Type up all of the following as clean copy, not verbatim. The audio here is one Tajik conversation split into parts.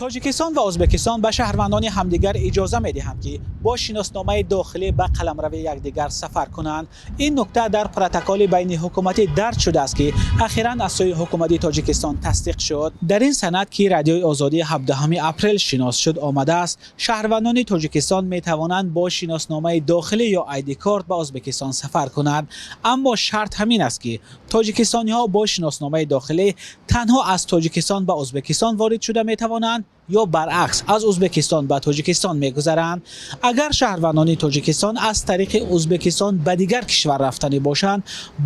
Тоҷикистон ва Ӯзбекистон ба шаҳрвандони ҳамдигар иҷоза медиҳанд, ки бо шиносномаи дохилӣ ба қаламрави якдигар сафар кунанд. Ин нукта дар протоколи байниҳукуматӣ дарҷ шудааст, ки охиран аз сӯи ҳукумати Тоҷикистон тасдиқ шуд. Дар ин санад, ки Радиои Озодӣ 17 апрел шинос шуд, омадааст: шаҳрвандони Тоҷикистон метавонанд бо шиносномаи дохилӣ ё ID карт ба Ӯзбекистон сафар кунанд, аммо шарт ҳамин аст, ки тоҷикистониҳо бо шиносномаи дохилӣ танҳо аз Тоҷикистон ба Ӯзбекистон ворид шуда метавонанд ё баръакс аз Ӯзбекистон ба Тоҷикистон мегузаранд. Агар шаҳрвандони Тоҷикистон аз тариқи Ӯзбекистон ба дигар кишвар рафтанӣ бошанд,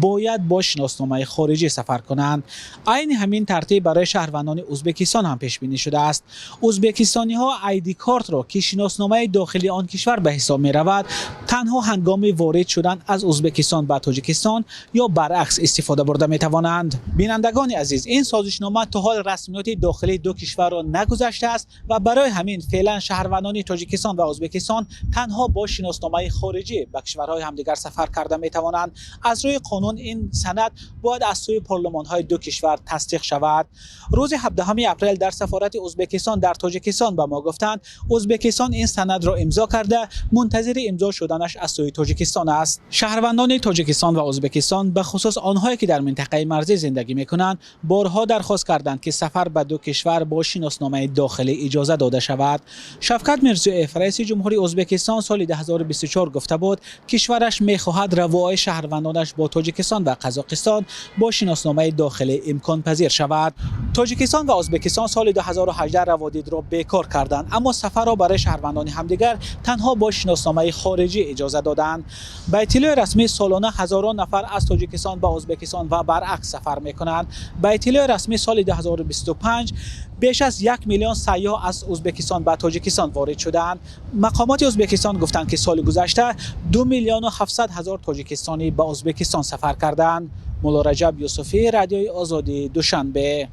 бояд бо шиносномаи хориҷӣ сафар кунанд. Айни ҳамин тартиб барои шаҳрвандони Ӯзбекистон ҳам пешбинӣ шудааст. Ӯзбекистониҳо ID картро, ки шиносномаи дохилии он кишвар ба ҳисоб меравад, танҳо ҳангоми ворид шудан аз Ӯзбекистон ба Тоҷикистон ё баръакс истифода бурда метавонанд. Бинандагони азиз, ин созишнома то ҳол расмиёти дохилии ду кишварро нагузаштааст ва барои ҳамин феълан шаҳрвандони Тоҷикистон ва Ӯзбекистон танҳо бо шиносномаи хориҷӣ ба кишварҳои ҳамдигар сафар карда метавонанд. Аз рӯи қонун ин санад бояд аз сӯи парлумонҳои ду кишвар тасдиқ шавад. Рӯзи 17 апрел дар сафорати Ӯзбекистон дар Тоҷикистон ба мо гуфтанд, Ӯзбекистон ин санадро имзо карда, мунтазири имзо шуданаш аз сӯи Тоҷикистон аст. Шаҳрвандони Тоҷикистон ва Ӯзбекистон, бахусус онҳое ки дар минтақаи марзӣ зиндагӣ мекунанд, борҳо дархост карданд, ки сафар ба ду кишвар бо шиносномаи дохилӣ иҷоза дода шавад. Шавкат Мирзиёев, раиси ҷумҳури Ӯзбекистон, соли 2024 гуфта буд, кишвараш мехоҳад равои шаҳрвандонаш бо Тоҷикистон ва Қазоқистон бо шиносномаи дохилӣ имконпазир шавад. Тоҷикистон ва Ӯзбекистон соли 2018 раводидро бекор карданд, аммо сафарро барои шаҳрвандони ҳамдигар танҳо бо шиносномаи хориҷӣ иҷоза доданд. Ба иттилои расмӣ, солона ҳазорон нафар аз Тоҷикистон ба Ӯзбекистон ва баръакс сафар мекунанд. Ба иттилои расмӣ, соли 2025 беш аз 1 миллион сайёҳ аз Ӯзбекистон ба Тоҷикистон ворид шудаанд. Мақомоти Ӯзбекистон гуфтанд, ки соли гузашта 2 миллиону 700 ҳазор тоҷикистонӣ ба Ӯзбекистон сафар кардаанд. Мулло Раҷаб Юсуфӣ, Радиои Озодӣ, Душанбе.